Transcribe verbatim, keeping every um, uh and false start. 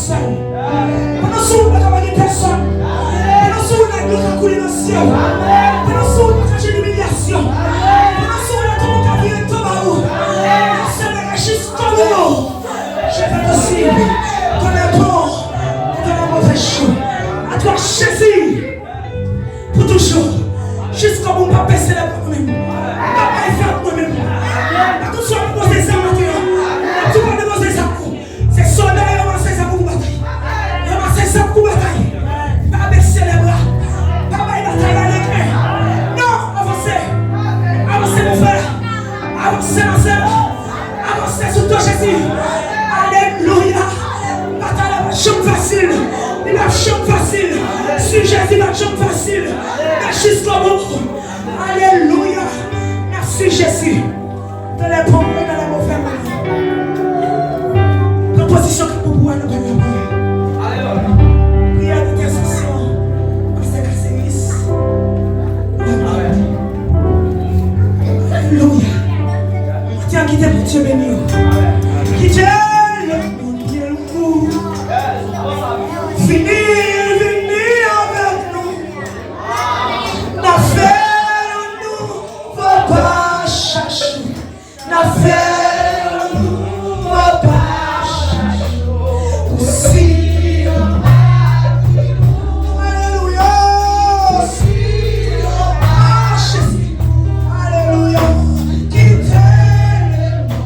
Pandan sou wout la ka pa gen pèsòn. Pandan sou wout la dlo ka koule nan zye w. Pandan sou wout la ka jwenn imilyasyon. Pandan sou wout la tonbe ka vire do ba ou. Yon sèl bagay, jiskobou. Je vais te suivre dans les bons et dans les mauvais jours. À toi, Jésus, pour toujours. Jiskobou, m p ap bese lè mwen menm. M p ap bay fè ak mwen menm. Paske si w ap poze zam atè a, m ap di w pa depoze zam ou. Se sòlda yo ranmase zam pou batay. Ranmase zam pou batay. Pa bese lè bra. Pa bay batay la legen. Non, avanse. Avanse, mon frè. Avanse, ma sè. Avanse sou do Jezi. Alelouya. Batay la p ap janm fasil. Li p ap janm fasil. Swiv Jezi p ap janm fasil. Men jiskobou. Alelouya. Mèsi, Jezi. Dans les bons et dans les mauvais moments. Pran pozisyon k ap bon pou w nan premye priyè. Priyè entèsesyon. Pastè Kaseris. Alelouya. Mwen te kite Bondye beni w. Kite lemonn byen lou. Vini, vini avèk nou. N a fè yon nou. Fò pa chache. N a fè yon nouvo paj. Ou si yon paj. Alelouya. Ou si yon paj. Alelouya. Kite lemonn.